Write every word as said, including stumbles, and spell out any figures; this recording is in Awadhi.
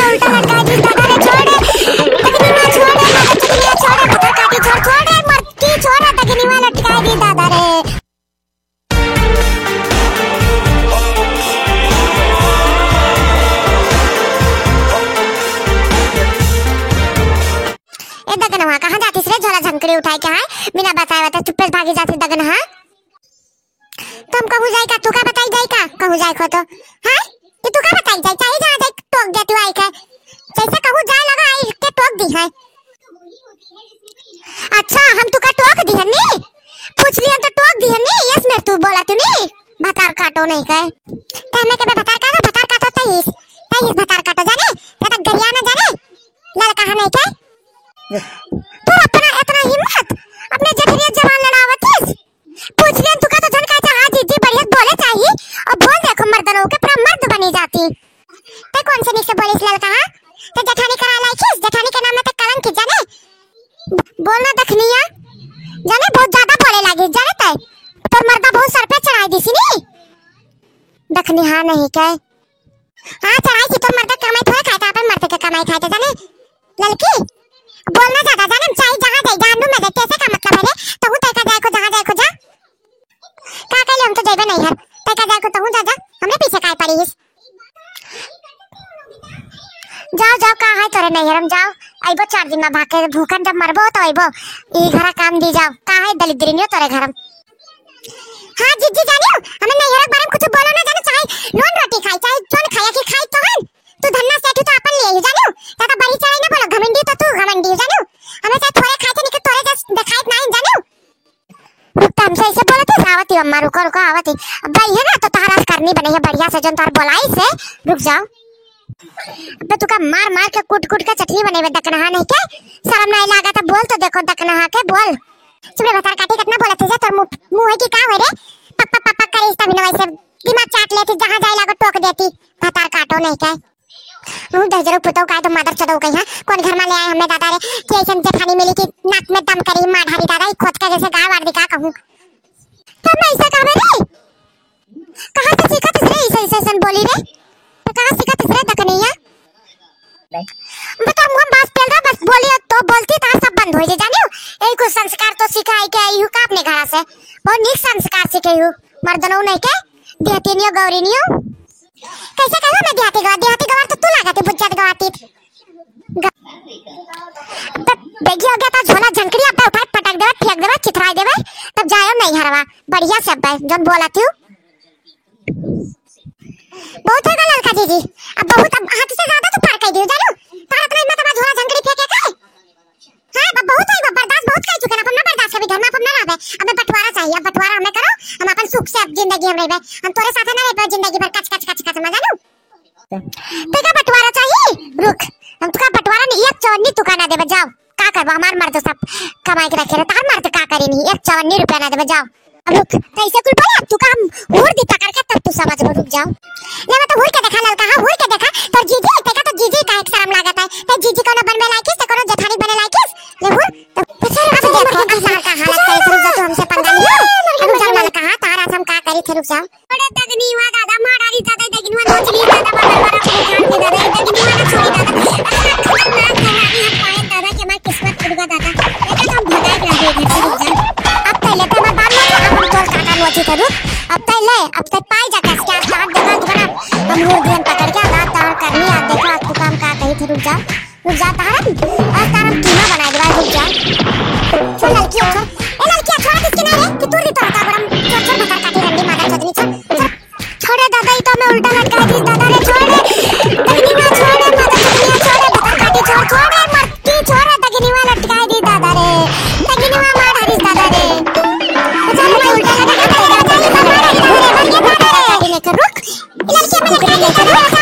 उल्टा लटका दी दादा रे, छोड़। दगनिया छोड़, मदर चुकनिया छोड़, भतार काटी छोड़, छोड़ रे, मरती छोड़, दगनिया लटका दी दादा रे। ए दगनवा, कहाँ जातिस रे झोला झंकड़ी उठाई के, हाँ? बिना बताए बताए चुप्पे से भागी जाती दगनवा। तो हम कहूँ जाई का, तू का बताई जाई का, कहूँ जाई को तो, हाँ? ये तू का बताई जाई, चाहे जहाँ जाई टोक देती आई के, जैसे कहूँ जाए लगा आई के टोक दी है। अच्छा, हम तू का टोक दी है नी? पूछ लिया तो टोक दी है नी, यस में तू बोला तू नी, भतार काटो नहीं कहे। कहने के बे भतार काटो, भतार काटो तईस, तईस भतार काटो जाने, ज्यादा गरिया ना जाने, लड़का है नहीं के। तू अपना इतना हिम्मत, अपने जेठनिया जवान लड़ावतीस। पूछ लेन तू का तो झन का चाहा जीजी बढ़िया बोले चाही और बोल देखो मर्दनों के पूरा मर्द बनी जाती। ते कौन से निक से बोलिस ललका, हाँ? ते जेठानी करा लाइकिस, जेठानी के नाम में ते कलंक की जाने। ब-, बोलना दखनिया, जाने बहुत ज्यादा बोले लागी, जाने ते। तोर मर्दा बहुत सर पे चढ़ाई दिसी नी। दखनी हाँ नहीं के। हाँ, चढ़ाई की तोर मर्द के कमाई थोड़े खाए था, अपन मर्द के कमाई खाए था, जाने? ललकी, बोलना ज्यादा, जाने? चाहे जहाँ जाए, गांडू में दे, कैसे का मतलब है रे? तहूँ तय का जाए को, जहाँ जाए को जा। का कहले, हम तो जेबे नहीं हर, तय का जाए को, तहूँ जा, जा, हमरे पीछे काय पड़ी हिस? जाओ, जाओ, का है तोरे नहीं हरम, जाओ, आइबो चार दिन में भाग के, भूखन जब मरबो तो आइबो, ई घरा काम दी जाओ, का है दलिद्रिनियो तोरे घरम? हाँ जीजी जानियो, हमें नैहर के बारे में कुछ बोलो ना जानो, चाहे नून रोटी खाई, चाहे जौन खाया कि खाई तो हन। तू धन्ना सेठ तो अपन लिए ही जानियो, ज्यादा बढ़ी चढ़ाई ना बोलो, घमंडी तो तू घमंडी जानियो। हमें चाहे थोड़े खाए थे निकल तोरे जस दिखाई नहीं जानियो। रुक तो हमसे ऐसे बोलत है, आवत ही अम्मा, रुको, रुको, आवत ही। अब भाई है ना तो तहरा से करनी बनी है बढ़िया से, जौन तोहर बोलाई से, रुक जाओ। अबे तू का मार मार के कूट कूट के चटनी बनेबे दकनहा नहीं के, शर्म नहीं लागत है, बोल तो देखो दकनहा के, बोल। चुप रे भतार काटी, कितना बोलत है जे तोर मुंह, मुंह है कि का होय रे? पक पक पक पक करे, इस तभी न वैसे दिमाग चाट लेती, जहाँ जाए लागो टोक देती, भतार काटो नहीं के। मुंह दहजरो पुतौ का तो मदर चदौ कहीं, हाँ? कौन घर में ले आए हमने दादा रे, कि ऐसन जेठानी मिली कि नाक में दम करी, मार ढारी दादा, ई खोद के जैसे गाय वार दी का कहूँ। तो मैं ऐसा कहबे रे? कहाँ से सीखत हस रे, ऐसे, ऐसे, ऐसे बोली रे? तो कहाँ सीखत हस रे दकनैया? बता, मुँह में बास पेल रहा, बस बोली तो बोलती तो सब बंद हो जाए, जानियो? यही कुछ संस्कार तो सीखा है क्या यू का अपने घर से? बहुत नीक संस्कार सीखे यू, मर्दनों नहीं के, देहतिनियो, गौरीनियो। कैसे कहूँ मैं देहाती गवा, देहाती गवा तो तू लागत है, बुझत गवाती। ग-, ब-, देखिए, हो गया था झोला झंकड़ी, अब उठाए पटक देवे, फेंक देवे, चिथराई देवे, तब जायो नहीं हरवा, बढ़िया से अब जौन बोला तू। बहुत है ललका जीजी, अब बहुत, अब हद से ज्यादा तू पार कर दियो, जानो? तारा इतना हिम्मत बा झोला झंकड़ी फेंके के? हाँ, अब बहुत है, अब बर्दाश्त बहुत कर चुके हैं, अब हम ना बर्दाश्त कभी घर में अब हम ना रहबे, अब बंटवारा चाहिए, अब बंटवारा हमें करो, हम अपन सुख से अब जिंदगी हम रहबे, हम तोरे साथ ना रहबे जिंदगी भर कच कच कच कच में, जानो? तेका बंटवारा चाहिए? रुक, हम तुका बंटवारा नहीं, एक चवन्नी तुका ना देबे, जाओ। का करबो, हमार मर्द सब कमाई के रखे रहे, तार मर्द का करे नहीं, एक चवन्नी रुपया ना देबे, जाओ। अब रुक, तो ऐसे कुल बोले, अब तुका हम हुर दी पकड़ के, तब तू समझबो, रुक जाओ। ले मैं तो हुर के देखा ललका, हाँ, हुर के देखा, तोर जीजी, तेका तो जीजी का एक शर्म लागत है, ते जीजी कोनो बनवे लायकिस, ते कोनो जेठानी बने लायकिस, ले हुर, तो पछाड़ अब देखो, अब तार का हालत करे, रुक जा, तू हमसे पंगा लियो, रुक जा, ललका, हाँ, तार आज हम का करी थे, रुक जाओ। अरे दगनिवा दादा, मार डारी दादा, दगनिवा नोच ली दादा, मार मारा फूटान के दादा, दगनिवा ना छोड़ी दादा। अरे खतरनाक है, अभी हम पाए दादा के हमार किस्मत उड़ गया दादा। ये तो हम भगाए के रह गए घर से, रुक जा। अब तैले तो हमार बाप नोच, अब हम तोर काका नोची थे, रुक। अब तैले, अब तै पाई जा कस के, आज काट देगा तू ना। हम हुर दियन पकड़ के, आज तार करनी, आज देखो, आज तू काम का कही थे, रुक जा। रुक जा, तारन, आज तारन कीमा बनाए देबा, रुक जा। छोड़ ललकिया, छोड़। ए ललकिया, छोड़ किसके ना रे? कि तू री तो हटा बड़ा, छोड़, छोड़, भतार काटी रंडी माता चोदनी, छोड़, छोड़। छोड़ रे दादा, ई तो हमें उल्टा लटका दी दादा रे, छोड़ रे। दगनिया छोड़ रे, माता चोदनिया छोड़ रे, भतार काटी छोड़, छोड़ रे, मरती छोड़ रे, दगनिया लटका दी दादा रे। दगनिया मार डाली दादा रे। अच्छा, हमें उल्टा लटका दी दादा रे, मार डाली दादा रे, मार डाली दादा रे। रुक, ए ललकिया, हमें लटका दी दादा रे।